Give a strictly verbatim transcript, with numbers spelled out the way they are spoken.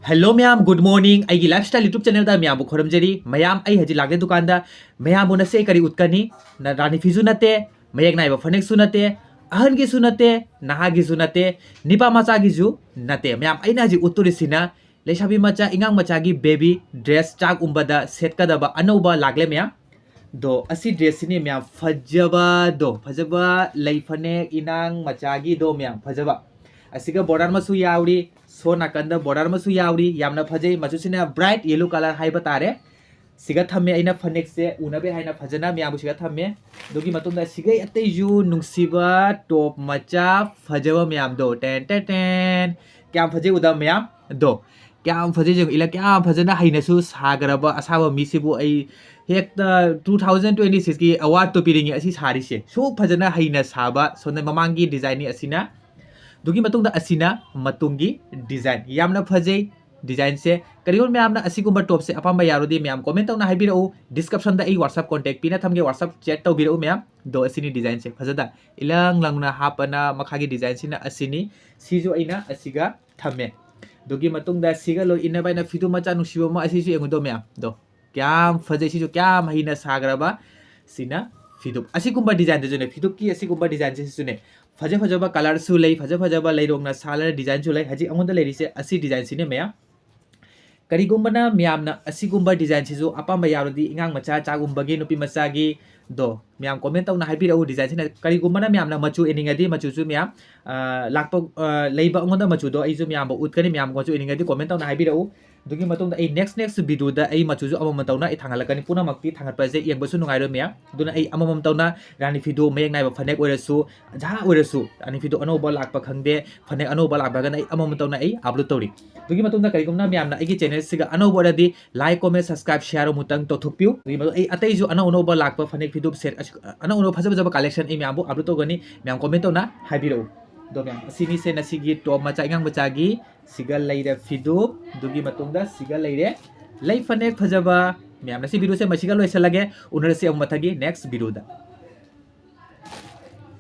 Hello ꯃꯌꯥꯝ, good morning. ꯑꯩꯒꯤ Lifestyle YouTube channelꯗ ꯃꯌꯥꯝꯕꯨ ꯈꯨꯔꯨꯝꯖꯔꯤ꯫ ꯃꯌꯥꯝ, ꯑꯩ ꯍꯧꯖꯤꯛ ꯂꯥꯛꯂꯦ ꯗꯨꯀꯥꯟꯗ꯫ ꯃꯌꯥꯝꯕꯨ ꯉꯁꯤ ꯑꯩ ꯀꯔꯤ ꯎꯠꯀꯅꯤ? ꯅ-, ꯔꯥꯅꯤ ꯐꯤꯁꯨ ꯅꯠꯇꯦ, ꯃꯌꯦꯛ ꯅꯥꯏꯕ ꯐꯅꯦꯛꯁꯨ ꯅꯠꯇꯦ, ꯑꯍꯟꯒꯤꯁꯨ ꯅꯠꯇꯦ, ꯅꯍꯥꯒꯤꯁꯨ ꯅꯠꯇꯦ, ꯅꯤꯄꯥ ꯃꯆꯥꯒꯤꯁꯨ ꯅꯠꯇꯦ꯫ ꯃꯌꯥꯝ, ꯑꯩꯅ ꯍꯧꯖꯤꯛ ꯎꯠꯇꯣꯔꯤꯁꯤꯅ ꯂꯩꯁꯥꯕꯤ ꯃꯆꯥ, ꯑꯉꯥꯡ ꯃꯆꯥꯒꯤ baby dress ꯆꯥꯛ ꯎꯝꯕꯗ ꯁꯦꯠꯀꯗꯕ ꯑꯅꯧꯕ ꯂꯥꯛꯂꯦ ꯃꯌꯥꯝ꯫ ꯗꯣ, ꯑꯁꯤ dressꯁꯤꯅꯦ ꯃꯌꯥꯝ, ꯐꯖꯕꯗꯣ, ꯐꯖꯕ ꯂꯩ ꯐꯅꯦꯛ, ꯏꯅꯥꯡ ꯃꯆꯥꯒꯤꯗꯣ ꯃꯌꯥꯝ, ꯐꯖꯕ꯫ ꯑꯁꯤꯒ border ꯑꯃꯁꯨ ꯌꯥꯎꯔꯤ, ꯁꯣ ꯅꯥꯀꯟꯗ border ꯑꯃꯁꯨ ꯌꯥꯎꯔꯤ, ꯌꯥꯝꯅ ꯐꯖꯩ꯫ ꯃꯆꯨꯁꯤꯅ bright yellow colour ꯍꯥꯏꯕ ꯇꯥꯔꯦ꯫ ꯁꯤꯒ ꯊꯝꯃꯦ ꯑꯩꯅ ꯐꯅꯦꯛꯁꯦ ꯎꯅꯕ ꯍꯥꯏꯅ ꯐꯖꯅ ꯃꯌꯥꯝꯕꯨ ꯁꯤꯒ ꯊꯝꯃꯦ꯫ ꯑꯗꯨꯒꯤ ꯃꯇꯨꯡꯗ ꯁꯤꯒ ꯑꯇꯩꯁꯨ ꯅꯨꯡꯁꯤꯕ top ꯃꯆꯥ ꯐꯖꯕ ꯃꯌꯥꯝꯗꯣ, ꯇꯦꯟ ꯇꯦꯟ ꯇꯦꯟ, ꯀꯌꯥꯝ ꯐꯖꯩ ꯎꯗꯕ ꯃꯌꯥꯝ? ꯑꯗꯣ ꯀꯌꯥꯝ ꯐꯖꯩ ꯌꯦꯡꯉꯨ, ꯏꯂꯥ ꯀꯌꯥꯝ ꯐꯖꯅ ꯍꯩꯅꯁꯨ ꯁꯥꯈ꯭ꯔꯕ ꯑꯁꯥꯕ ꯃꯤꯁꯤꯕꯨ ꯑꯩ ꯍꯦꯛꯇ two thousand twenty sixꯀꯤ awardꯇꯣ ꯄꯤꯅꯤꯡꯉꯤ ꯑꯁꯤ ꯁꯥꯔꯤꯁꯦ꯫ ꯁꯨꯛ ꯐꯖꯅ ꯍꯩꯅ ꯁꯥꯕ, ꯁꯣꯝꯗ ꯃꯃꯥꯡꯒꯤ designꯅꯤ ꯑꯁꯤꯅ꯫ ꯑꯗꯨꯒꯤ ꯃꯇꯨꯡꯗ ꯑꯁꯤꯅ ꯃꯇꯨꯡꯒꯤ design꯫ ꯌꯥꯝꯅ ꯐꯖꯩ designꯁꯦ꯫ ꯀꯔꯤꯒꯨꯝꯕ ꯃꯌꯥꯝꯅ ꯑꯁꯤꯒꯨꯝꯕ topꯁꯦ ꯑꯄꯥꯝꯕ ꯌꯥꯎꯔꯗꯤ ꯃꯌꯥꯝ comment ꯇꯧꯅ ꯍꯥꯏꯕꯤꯔꯛꯎ꯫ Descriptionꯗ ꯑꯩ WhatsApp contact ꯄꯤꯅ ꯊꯝꯒꯦ, WhatsApp chat ꯇꯧꯕꯤꯔꯛꯎ ꯃꯌꯥꯝ꯫ ꯑꯗꯣ ꯑꯁꯤꯅꯤ designꯁꯦ, ꯐꯖꯗ ꯏꯂꯪ ꯂꯪꯅ ꯍꯥꯞꯄꯅ ꯃꯈꯥꯒꯤ designꯁꯤꯅ ꯑꯁꯤꯅꯤ꯫ ꯁꯤꯁꯨ ꯑꯩꯅ ꯑꯁꯤꯒ ꯊꯝꯃꯦ꯫ ꯑꯗꯨꯒꯤ ꯃꯇꯨꯡꯗ ꯁꯤꯒ ꯂꯣꯏ ꯏꯟꯅꯕ ꯑꯩꯅ ꯐꯤꯗꯨ ꯃꯆꯥ ꯅꯨꯡꯁꯤꯕ ꯑꯃ, ꯑꯁꯤꯁꯨ ꯌꯦꯡꯉꯨꯗꯣ ꯃꯌꯥꯝ꯫ ꯑꯗꯣ ꯀꯌꯥꯝ ꯐꯖꯩ, ꯁꯤꯁꯨ ꯀꯌꯥꯝ ꯍꯩꯅ ꯁꯥꯈ꯭ꯔꯕ꯫ ꯁꯤꯅ ꯐꯤꯗꯨꯞ꯫ ꯑꯁꯤꯒꯨꯝꯕ designꯗꯁꯨꯅꯦ, ꯐꯤꯗꯨꯞꯀꯤ ꯑꯁꯤꯒꯨꯝꯕ designꯁꯤꯁꯨꯅꯦ, ꯐꯖ ꯐꯖꯕ colourꯁꯨ ꯂꯩ, ꯐꯖ ꯐꯖꯕ ꯂꯩꯔꯣꯡꯅ ꯁꯥꯠꯂꯒ designꯁꯨ ꯂꯩ꯫ ꯍꯧꯖꯤꯛ ꯑꯩꯉꯣꯟꯗ ꯂꯩꯔꯤꯁꯦ ꯑꯁꯤ designꯁꯤꯅꯦ ꯃꯌꯥꯝ꯫ ꯀꯔꯤꯒꯨꯝꯕꯅ ꯃꯌꯥꯝꯅ ꯑꯁꯤꯒꯨꯝꯕ designꯁꯤꯁꯨ ꯑꯄꯥꯝꯕ ꯌꯥꯎꯔꯗꯤ, ꯑꯉꯥꯡ ꯃꯆꯥ ꯆꯥꯛꯒꯨꯝꯕꯒꯤ, ꯅꯨꯄꯤ ꯃꯆꯥꯒꯤ, ꯗꯣ ꯃꯌꯥꯝ comment ꯇꯧꯅ ꯍꯥꯏꯕꯤꯔꯛꯎ designꯁꯤꯅ꯫ ꯀꯔꯤꯒꯨꯝꯕꯅ ꯃꯌꯥꯝꯅ ꯃꯆꯨ ꯏꯅꯤꯡꯉꯗꯤ ꯃꯆꯨꯁꯨ ꯃꯌꯥꯝ, ꯑ, ꯂꯥꯛꯄ, ꯑ, ꯂꯩꯕ ꯑꯩꯉꯣꯟꯗ ꯃꯆꯨꯗꯣ ꯑꯩꯁꯨ ꯃꯌꯥꯝꯕꯨ ꯎꯠꯀꯅꯤ꯫ ꯃꯌꯥꯝ ꯃꯆꯨ ꯏꯅꯤꯡꯉꯗꯤ comment ꯇꯧꯅ ꯍꯥꯏꯕꯤꯔꯛꯎ꯫ ꯑꯗꯨꯒꯤ ꯃꯇꯨꯡꯗ ꯑꯩ next next videoꯗ ꯑꯩ ꯃꯆꯨꯁꯨ ꯑꯃꯃꯝ ꯇꯧꯅ ꯑꯩ ꯊꯥꯡꯒꯠꯂꯛꯀꯅꯤ꯫ ꯄꯨꯝꯅꯃꯛꯇꯤ ꯊꯥꯡꯒꯠꯄꯁꯦ ꯌꯦꯡꯕꯁꯨ ꯅꯨꯡꯉꯥꯏꯔꯣꯏ ꯃꯌꯥꯝ꯫ ꯑꯗꯨꯅ ꯑꯩ ꯑꯃꯃꯝ ꯇꯧꯅ ꯔꯥꯅꯤ ꯐꯤꯗꯨ, ꯃꯌꯦꯛ ꯅꯥꯏꯕ ꯐꯅꯦꯛ ꯑꯣꯏꯔꯁꯨ, ꯖꯍꯥ ꯑꯣꯏꯔꯁꯨ, ꯔꯥꯅꯤ ꯐꯤꯗꯨ ꯑꯅꯧꯕ ꯂꯥꯛꯄ ꯈꯪꯗꯦ, ꯐꯅꯦꯛ ꯑꯅꯧꯕ ꯂꯥꯛꯄ ꯈꯪꯗꯦ, ꯑꯩ ꯑꯃꯃꯝ ꯇꯧꯅ ꯑꯩ upload ꯇꯧꯔꯤ꯫ ꯑꯗꯨꯒꯤ ꯃꯇꯨꯡꯗ ꯀꯔꯤꯒꯨꯝꯕ ꯃꯌꯥꯝꯅ ꯑꯩꯒꯤ channelꯁꯤꯒ ꯑꯅꯧꯕ ꯑꯣꯏꯔꯗꯤ like, comment, subscribe, share ꯑꯃꯨꯛꯇꯪ ꯇꯧꯊꯣꯛꯄꯤꯌꯨ꯫ ꯑꯗꯨꯒꯤ ꯃꯇꯨꯡꯗ ꯑꯩ ꯑꯇꯩꯁꯨ ꯑꯅꯧ ꯑꯅꯧꯕ ꯂꯥꯛꯄ ꯐꯅꯦꯛ ꯐꯤꯗꯨꯞ set, ꯑꯅꯧ ꯑꯅꯧꯕ ꯐꯖ ꯐꯖꯕ collection ꯑꯩ ꯃꯌꯥꯝꯕꯨ upload ꯇꯧꯒꯅꯤ꯫ ꯃꯌꯥꯝ comment ꯇꯧꯅ ꯍꯥꯏꯕꯤꯔꯛꯎ꯫ ꯑꯗꯣ ꯃꯌꯥꯝ, ꯑꯁꯤꯅꯤꯁꯦ ꯉꯁꯤꯒꯤ top ꯃꯆꯥ, ꯑꯉꯥꯡ ꯃꯆꯥꯒꯤ꯫ ꯁꯤꯒ ꯂꯩꯔꯦ ꯐꯤꯗꯨꯞ, ꯑꯗꯨꯒꯤ ꯃꯇꯨꯡꯗ ꯁꯤꯒ ꯂꯩꯔꯦ ꯂꯩ ꯐꯅꯦꯛ ꯐꯖꯕ꯫ ꯃꯌꯥꯝ, ꯉꯁꯤ videoꯁꯦ ꯃꯁꯤꯒ ꯂꯣꯏꯁꯤꯜꯂꯒꯦ꯫ ꯎꯅꯔꯁꯤ ꯑꯃꯨꯛ ꯃꯊꯪꯒꯤ next videoꯗ꯫